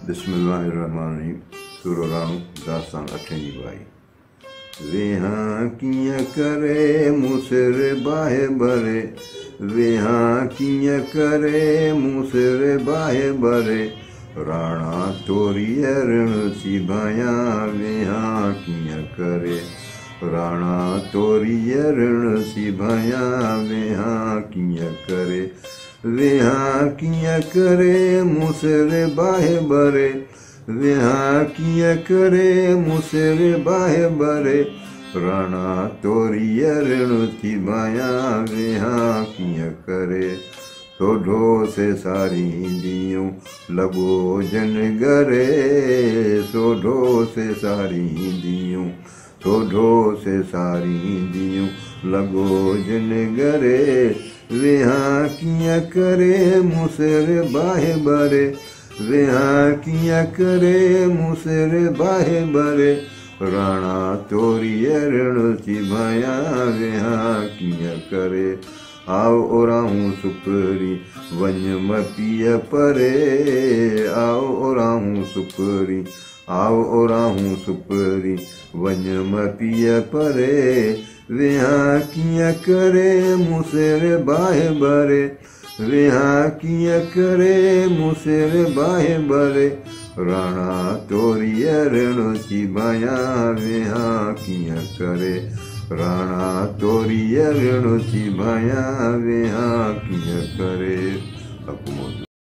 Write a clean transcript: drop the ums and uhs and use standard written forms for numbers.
بسم الله الرحمٰن الرحيم سورو راڻو داستان اٺين جي وائي. ويهان ڪيئن ڪري مون سر باهه ٻري، ويهان ڪيئن ڪري مون سر باهه ٻري، راڻا توريء رڻ ٿي ڀانيان، ويهان ڪيئن ڪري، راڻا توريء رڻ ٿي ڀانيان، ويهان ڪيئن ڪري. ويهان ڪيئن ڪري مون سر باهه ٻري، ويهان ڪيئن ڪري مون سر باهه ٻري، راڻا توريء رڻ ٿي ڀانيان، ويهان ڪيئن ڪري. سوڍو سي سارينديون لڳو جن ڳري، سوڍو سي سارينديون، سوڍو سي سارينديون لڳو جن ڳري، ويهان ڪيئن ڪري مون سر باهه ٻري، ويهان ڪيئن ڪري مون سر باهه ٻري، راڻا توريء رڻ ٿي ڀانيان، ويهان ڪيئن ڪري. آء اوراهون سپرين وڃ م پيء پري، آء اوراهون سپرين، آء اوراهون سپرين وڃ م پيء پري، ويهان ڪيئن ڪري مون سر باهه ٻري، ويهان ڪيئن ڪري مون سر باهه ٻري، راڻا توريء رڻ ٿي ڀانيان، ويهان ڪيئن ڪري، راڻا توريء رڻ ٿي ڀانيان، ويهان ڪيئن ڪري. حق موجود.